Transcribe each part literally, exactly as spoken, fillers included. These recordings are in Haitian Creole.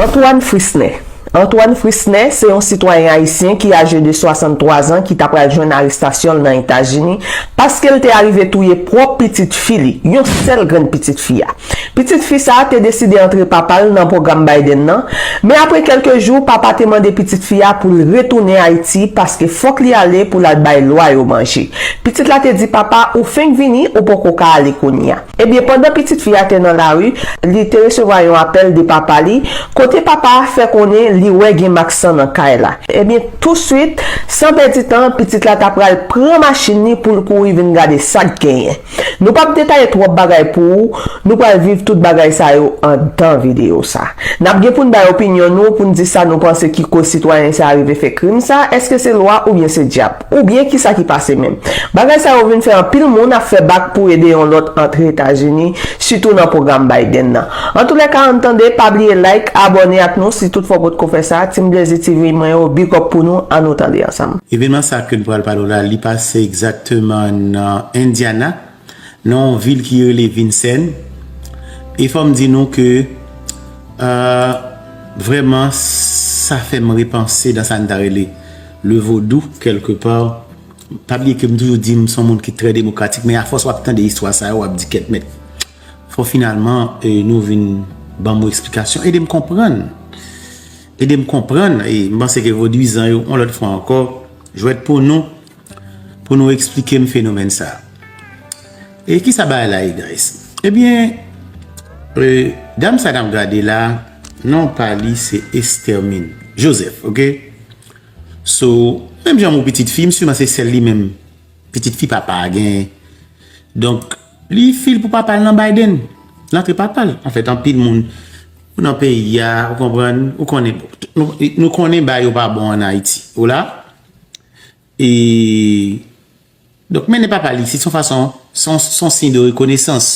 Antoine Frisner. Antoine Frisner se yon sitwayen ayisyen ki aje de swasanntwa zan ki ta pral jwenn arestasyon l nan Etazini paske l te arive touye pwòp pitit fi li, yon sèl grenn pitit fi a. Pitit fi sa a te deside antre papa l nan pwogram Biden nan, men apre kèlke jou, papa te mande pitit fi a pou l retounen Ayiti paske fòk li ale pou l al bay lwa yo manje. Pitit la te di papa, ou fenk vini, ou poko ka ale kounye a. Ebyen, pandan pitit fi a te nan lari, li te resevwa yon apèl de papa li, kote papa a fè konnen li wè gen mak san nan kay la. Ebyen, touswit, san pèdi tan, pitit la ta pral pran machin li pou l kouri vin gade sa k genyen. Nou p ap detaye twòp bagay pou ou, nou pral viv tout bagay sa yo anndan videyo sa. N ap gen pou n bay opinyon nou, pou n di sa nou panse ki koz sitwayen sa a rive fè krim sa, èske se lwa oubyen se dyab? Oubyen kisa ki pase menm? Bagay sa yo vin fè anpil moun ap fè bak pou ede yon lòt antre Etazini, sitou nan pwogram Biden nan. Antoulèka, ann tande, pa bliye like, abòne ak nou si toutfwa w potko fè sa. Team Blazy T V mwen yo, big up pou nou, ann nou tande ansanm. Evènman sa ke n pral pale w la, li pase egzakteman nan Indiana, nan yon vil ki rele Vincennes. E fò m di nou ke, euh, vrèman, sa fè m repanse nan sa n ta rele le vodou, kèlke pa. Pa bliye ke m toujou di m se yon moun ki trè demokratik, men afòs w ap tande istwa sa yo, w ap di, "Kèt mèt, fò finalman, eh, nou vin ban m yon eksplikasyon, ede m konprann." Ede m konprann, e m panse ke vodwizan yo, yon lòt fwa ankò, jwèt pou nou, pou nou eksplike m fenomèn sa a. E kisa bagay la ye, guys? Ebyen, eh, dam sa n ap gade la, non pa li se Estermine Joseph, oke? So, menm jan m ou pitit fi, m siman se sèl li menm, pitit fi papa a genyen. Donk, li fil pou papa l nan Biden. L antre papa l. Anfèt, anpil moun, ou nan peyi a, ou konprann, ou konnen, nou, nou konnen bagay yo pa bon ann Ayiti. Ou la? E, donk, mennen papa l isit, se yon fason, se yon, se yon siy de rekonesans.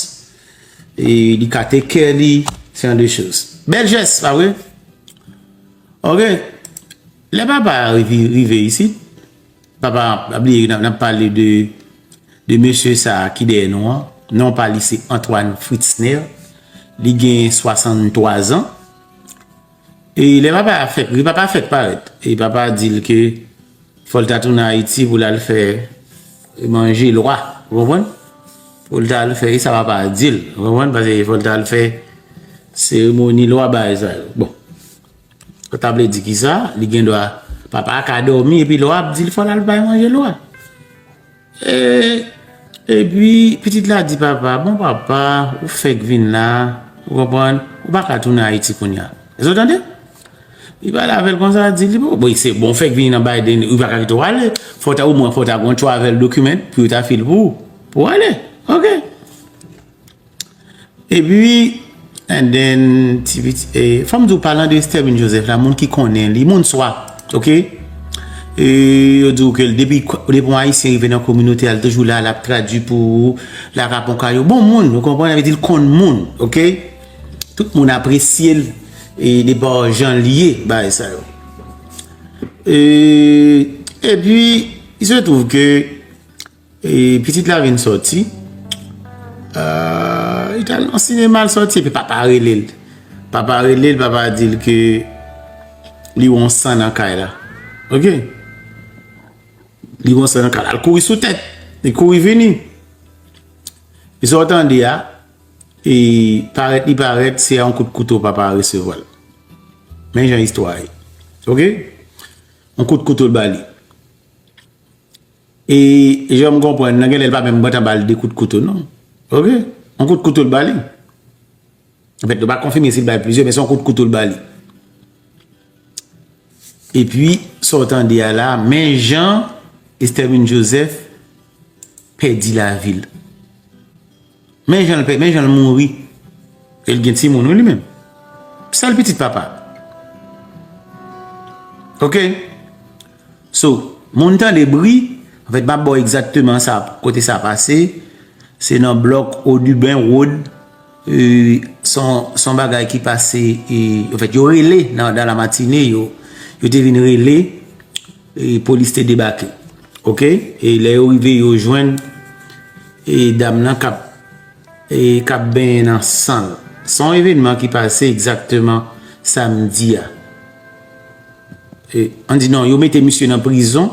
E li ka take care li, se yon de choz. Bèl jès, pa vre? Oke. Lè papa a rive, rive isit, papa, pa bliye, n ap, n ap pale de, de mesye sa a ki dèyè nou an. Non pa li se Antoine Fritzner. Li gen swasanntwa zan. E lè papa a fèk, papa a fèk parèt. E papa a di l ke fò l ta tounen Ayiti pou l al fè manje lwa. Ou konprann? Pou l ta al fè, e sa papa a di l. Ou konprann? Paske fò l ta al fè seremoni lwa, bagay sa yo. Bon. Sa ta vle di kisa? Li gen dwa, papa a ka dòmi epi lwa ap di l fò l al bay manje lwa. E, epi, pitit la di papa, "Bon, papa, ou fèk vin la, ou konprann, ou pa ka tounen Ayiti kounye a." Èske w tande? Li pale avè l konsa, di li, "Bon, bon, se bon, fèk vin nan Biden, ou pa ka kite w ale. Fò w ta, omwen, fò w ta gen yon travel document pou yo ta fil pou ou, pou w ale." Oke. Epi, and then, ti piti, eh, fò m di w, palan de Estermine Joseph la, moun ki konnen li, moun swa, oke? E yo di w ke depi, depi yon Ayisyen rive nan kominote a, l toujou la, l ap tradui pou ou, l ap rakonte kay yo. Bon moun, ou konprann, sa vle di l konn moun, oke? Tout moun apresye l, e depi jan l ye, bagay sa yo. E, epi, il se trouve que E pitit la vin sòti. Ah, li t al nan sinema, l sòti, epi papa rele l. Papa rele l, papa di l ke li wè yon san nan kay la. Oke? Li wè yon san nan kay la. L kouri sou tèt. Li kouri vini. E sa w tande a, e parèt li parèt, se yon kout kouto papa a resevwa l. Men jan istwa a ye. Oke? Yon kout kouto l ba li. E jan m konprann nan, genlè l pa menm gentan ba l de kout kouto, non. Oke? Yon kout kouto l ba li. Anfèt, yo pa konfime si l bay plizyè, men se yon kout kouto l ba li. Epi, sa w tande a la, men jan Estermine Joseph pèdi lavi l. Men jan l pè, men jan l mouri. E l gen timoun, wi, li menm. Sèl pitit papa. Oke? So, moun tande bri, anfèt, m ap ba w egzakteman sa, kote sa pase. Se nan blòk Audubin Road. E, se yon, se yon bagay ki pase, e, anfèt, yo rele nan, nan Lamatine, yo, yo te vin rele, e, polis te debake. Oke? E lè yo rive, yo jwenn, e, dam nan k ap, e, k ap benyen nan san l. Se yon evènman ki pase egzakteman samdi a. E, ann di non, yo mete misye nan prizon,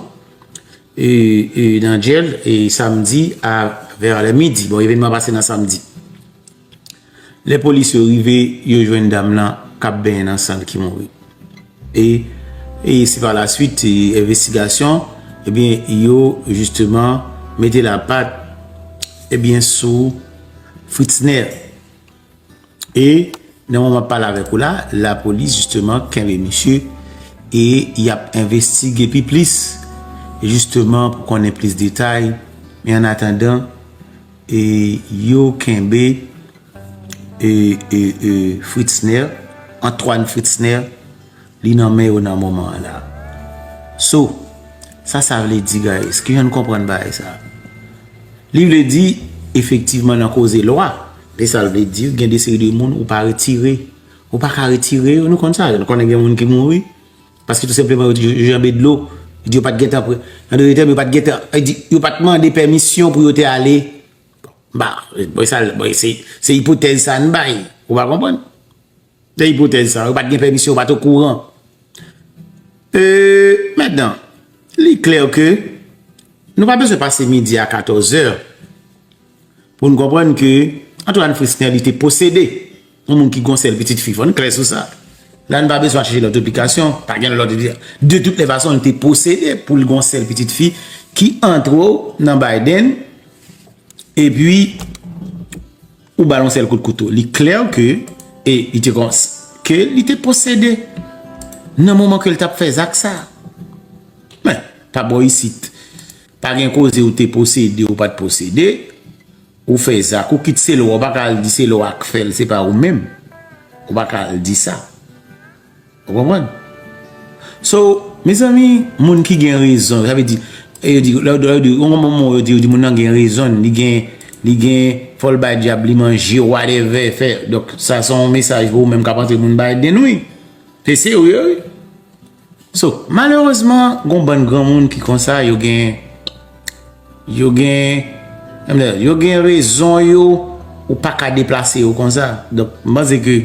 e, e, nan jèl, e, samdi a vè lè midi. Bon, evènman pase nan samdi. Lè polis yo rive, yo jwenn dam lan k ap benyen nan san l ki mouri. E, e se pa la swit, e, envestigasyon, ebyen, yo, jisteman, mete lapat, ebyen, sou Fritzner. E, nan moman m ap pale avèk ou la, lapolis, jisteman, kenbe misye, e y ap envestige pi plis, jisteman, pou konnen plis detay. Men an atandan, e, yo kenbe, e, e, e, Fritzner, Antoine Fritzner, li nan men yo nan moman an la. So, sa sa vle di, guys? Ki jan n konprann bagay sa? Li vle di, efektivman, nan koze lwa, men sa l vle di, gen de seri de moun ou pa retire. Ou pa ka retire yo, nou konn sa. Nou konnen gen moun ki mouri, paske tou senpleman, yo, yo janbe dlo, yo di yo pa t gentan pre. Nan de tèm, yo pa t gentan, yo di, yo pa t mande pèmisyon pou yo te ale. Ba, bon, sa, bon, se, se ipotèz sa n bay. Ou pa konprann? Se ipotèz sa. Yo pa t gen pèmisyon, yo pa t okouran. E, mentnan, li klè ke nou pa bezwen pase midi a katòz è pou n konprann ke Antoine Fritzner, li te posede yon moun ki gon sèl pitit fi. Fò n klè sou sa. La, n pa bezwen al chèche lòt eksplikasyon. Pa gen lòt. De tout lè fason, li te posede pou l gon sèl pitit fi ki antre w nan Biden. Epi, ou ba l yon sèl kout kouto. Li klè ke, e li te kon, ke li te posede nan moman ke l t ap fè zak sa. Men, pa bò isit. Pa gen koze ou te posede, ou pa t posede. Ou fè zak, ou kit se lwa, ou pa ka al di se lwa k fè l, se pa ou menm. Ou pa ka al di sa. Ou konprann? So, mezanmi, moun ki gen rezon, sa vle di, e yo di, lè yo di, yon moman yo di, yo di moun nan gen rezon, li gen, li gen, fò l bay dyab li manje, whatever, fè. Donk, sa se yon mesaj pou ou menm k ap antre moun Biden, wi. Se serye, wi. So, malerezman, gon bann granmoun ki konsa, yo gen, yo gen, yo gen rezon yo, ou pa ka deplase yo konsa. Donk, m panse ke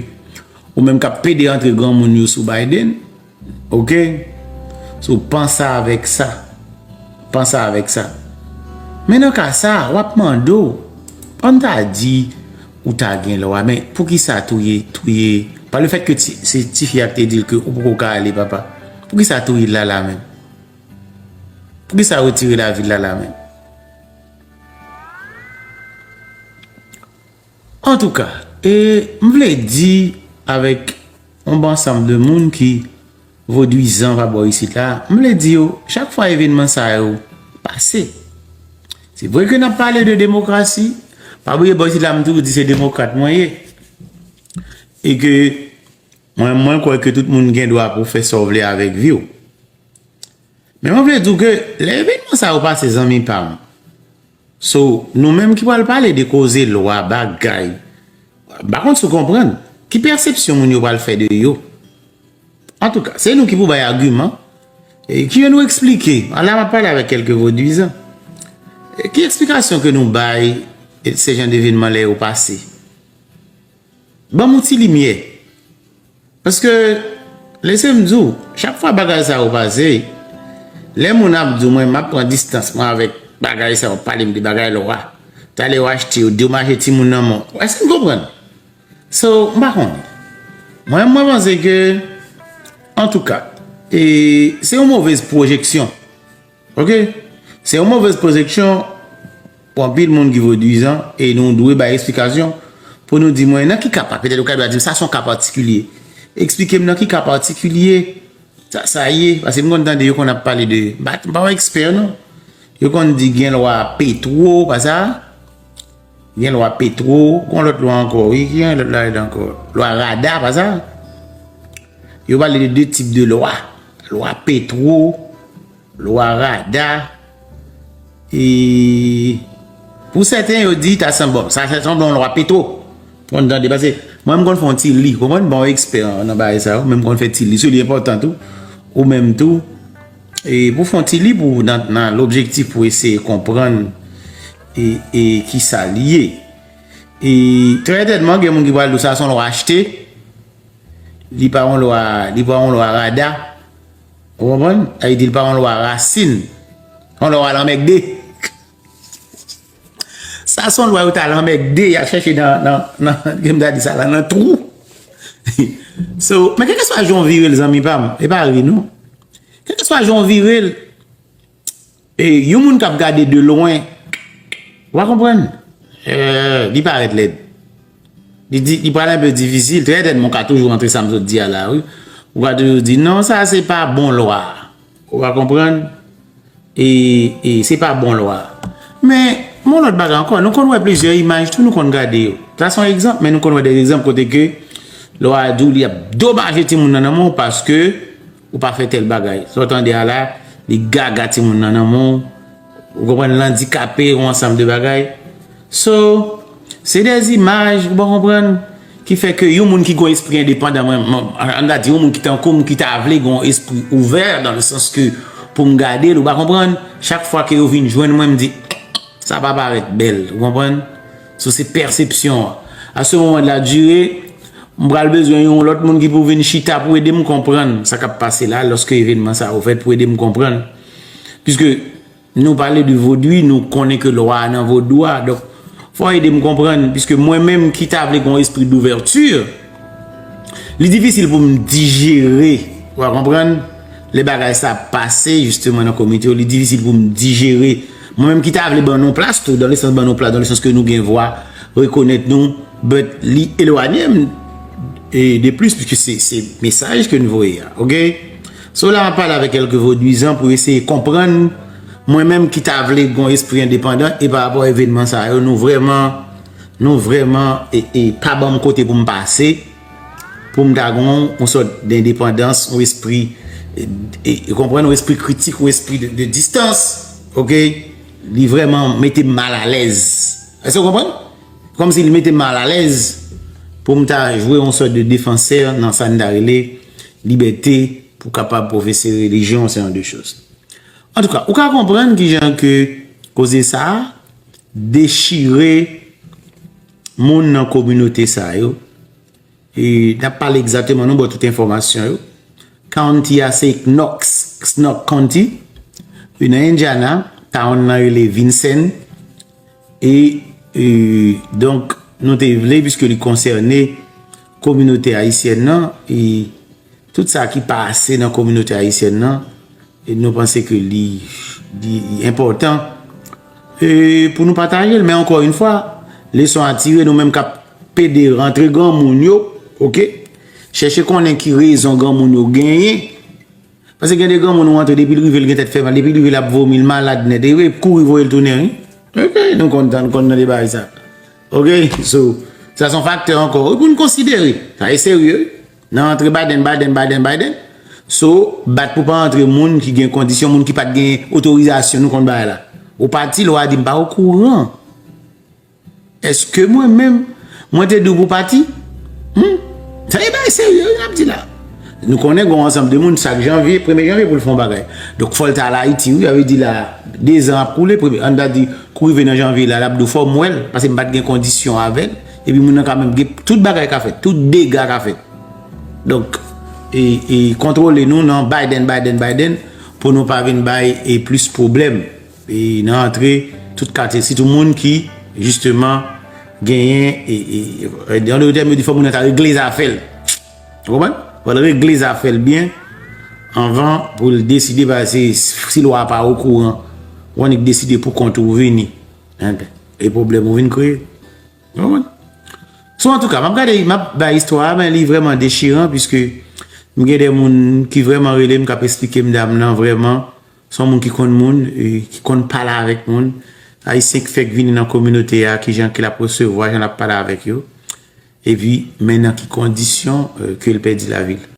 ou menm k ap pede antre granmoun yo sou Biden, oke? So, panse avèk sa. Panse avèk sa. Men nan ka sa, w ap mande w, ann ta di, ou ta gen lwa, men poukisa touye, touye, pa le fèt ke ti, se tifi a ki te di l ke ou poko ka ale, papa. Poukisa touye l la, la menm? Poukisa retire lavi l la, la menm? Antouka, e, m vle di avèk yon bon ansanm de moun ki vodwizan pa bò isit la, m vle di yo, chak fwa evènman sa yo pase, se vre ke n ap pale de demokrasi, pa bliye bò isit la, m toujou di se demokrat mwen ye. E ke mwen, mwen kwè ke tout moun gen dwa pou fè sa w vle avèk vi w. Men mwen vle di w ke lè evènman sa yo pase, zanmi pa m, so, nou menm ki pral pale de koze lwa, bagay, m pa konn si w konprann, ki pèsepsyon moun yo pral fè de yo? Antouka, se nou ki pou bay agiman, e ki yo nou eksplike, la m ap pale avèk kèlke vodwizan, e ki eksplikasyon ke nou bay, e se jan de evènman lè yo pase? Ban m yon ti limyè. Paske, lese m di w, chak fwa bagay sa yo pase, lè moun ap di w, mwen, m ap pran distans mwen avèk bagay sa yo, pale m de bagay lwa. Talè yo achte, yo domaje timoun nan men w. Èske n konprann? So, m pa konnen. Mwen, mwen panse ke, antouka, e, se yon movèz pwojeksyon. Oke? Se yon movèz pwojeksyon pou anpil moun ki vodwizan, e nou dwe bay eksplikasyon pou nou di mwen nan ki ka pa, petèt ou ka dwe di m sa se yon ka patikilye. Eksplike m nan ki ka patikilye sa, sa ye, paske m konn tande yo konn ap pale de, m pa, m pa yon ekspè non. Yo konn di gen lwa Petro, pa sa? Gen lwa Petro, gon lòt lwa ankò, wi, ki gen lòt lwa ladan ankò? Lwa Rada, pa sa? Yo pale de de tip de lwa. Lwa Petro, lwa Rada. E pou sèten, yo di ta sanble, bon, sa, sa sanble yon lwa Petro. Konn tande, paske mwen, m konn fè yon ti li, konprann? Bon, ekspè nan bagay sa yo, men m konn fè ti li sou li, enpòtan tou. Ou menm tou, e pou fè yon ti li pou, nan, nan lobjektif pou eseye konprann e, e kisa li ye. E trè sètènman, gen moun ki pral di w sa se yon lwa achte. Li pa yon lwa, li pa yon lwa rada. Ou konprann? Sa vle di li pa yon lwa rasin. Yon lwa lanmègde. Sa se yon lwa yo ta lanmègde, y al chèche nan, nan, nan, kòm m ta di sa la, nan twou. So, men kèlkeswa jan w vire l, zanmi pa m, e pa ri non. Kèlkeswa jan w vire l, e yon moun k ap gade de lwen, w a konprann, eh, li parèt lèd. Li di, li pral enpe difisil, trè lèd, men w ka toujou antre sa m sot di a la, wi. Ou ka toujou di, non, sa se pa bon lwa. Ou ka konprann? E, e se pa bon lwa. Men, yon lòt bagay ankò, nou konn wè plizyè imaj tou, nou konn gade yo. Sa se yon egzanp, men nou konn wè de egzanp kote ke lwa a di w li ap domaje timoun nan nan men w paske ou pa fè tèl bagay. Sa w tande a la, li gaga timoun nan nan men w, ou konprann, l andikape, yon ansanm de bagay. So, se de imaj, ou pa konprann, ki fè ke yon moun ki gon espri endepandan, mwen, mwen, an, an ka di yon moun ki tankou m, ki ta vle gon espri ouvè, dans le sens ke pou m gade l, ou pa konprann, chak fwa ke yo vin jwenn mwen, m di, sa pa parèt bèl, ou konprann? So, se pèsepsyon an. A ce moment de la durée, m pral bezwen yon lòt moun ki pou vin chita pou ede m konprann sa k ap pase la, lòske evènman sa yo fèt, pou ede m konprann. Piske nou pale de vodwi, nou konnen ke lwa a nan vodou a. Donk, fò ede m konprann, piske mwen menm ki ta vle gon espri douvèti, li difisil pou m dijere, ou a konprann, lè bagay sa ap pase, jisteman, nan kominote yo, li difisil pou m dijere. Mwen menm ki ta vle ban nou plas tou, dans le sens ban nou plas, dans le sens ke nou gen vwa, rekonèt nou, but li elwanye m, e de plis, piske se, se mesaj ke n voye a, oke? So la, m ap pale avèk kèlke vodwizan pou eseye konprann, mwen menm ki ta vle gon espri endepandan, e pa rapò a evènman sa yo, nou vrèman, nou vrèman, e, e pa ban m kote pou m pase, pou m ta gon yon sòt dendepandans, yon espri, e, e, e konprann, yon espri kritik, yon espri de, de distans, oke? Li vrèman mete m malalèz. Èske w konprann? Kòmsi li mete m malalèz pou m ta jwe yon sòt de defansè nan sa n ta rele libète pou kapab pwofese relijyon, se yon de choz. Antouka, ou ka konprann kijan ke koze sa a dechire moun nan kominote sa yo. E n ap pale egzakteman, nou ba w tout enfòmasyon yo. County a se Knox, Knox County. E nan Indiana, town nan rele Vincennes. E, e, donk, nou te vle, piske li konsène kominote ayisyèn nan, e tout sa ki pase nan kominote ayisyèn nan, e nou panse ke li, li enpòtan, e pou nou pataje l. Men ankò yon fwa, leson a tire, nou menm k ap pede rantre granmoun yo, oke? Chèche konnen ki rezon granmoun yo genyen. Paske gen de granmoun ou antre, depi l rive, l gen tèt fè mal, depi l rive, l ap vomi, l malad nèt, e kouri voye l tounen, wi. Oke, nou konn, nou konn tande bagay sa. Oke, so, sa se yon faktè ankò, wi, pou n konsidere. Sa e serye, wi. Nan antre Biden, Biden, Biden, Biden. So, bat pou pa antre moun ki gen kondisyon, moun ki pa t gen otorizasyon, nou konn bagay la. Ou pati, lwa di m pa okouran. Èske mwen menm, mwen te di w pou pati? Hmm? Sa e bagay serye wi n ap di la. Nou konnen gen yon ansanm de moun, chak janvye, premye janvye pou l fè yon bagay. Donk, fò l ta al Ayiti, wi, sa vle di la, dezan ap koule, premye, ann ta di, kou rive nan janvye la, l ap di w fò m wè l, paske m pa t gen kondisyon avè l, epi moun nan ka menm gen, tout bagay ka fèt, tout dega ka fèt. Donk, e, e kontwole nou nan Biden, Biden, Biden, pou nou pa vin bay, e, plis pwoblèm. E nan antre tout katye, sitou moun ki, jisteman, genyen, e, e, e, an dòt tèm, yo di fò moun nan ta regle zafè l. Ou konprann? Fò l regle zafè l byen anvan pou l deside, paske si lwa a pa okouran, ou annik deside pou kont ou vini. Hein? E pwoblèm ou vin kreye. Ou konprann? So, antouka, m ap gade, m ap bay istwa a, men li vrèman dechiran, piske m gen de moun ki vrèman rele m, k ap esplike m dam nan vrèman, se yon moun ki konn moun, e ki konn pale avèk moun. Ayisyen k fèk vini nan kominote a, kijan ke l ap resevwa, jan l ap pale avèk yo. Epi, men nan ki kondisyon, e, ke l pèdi lavi l.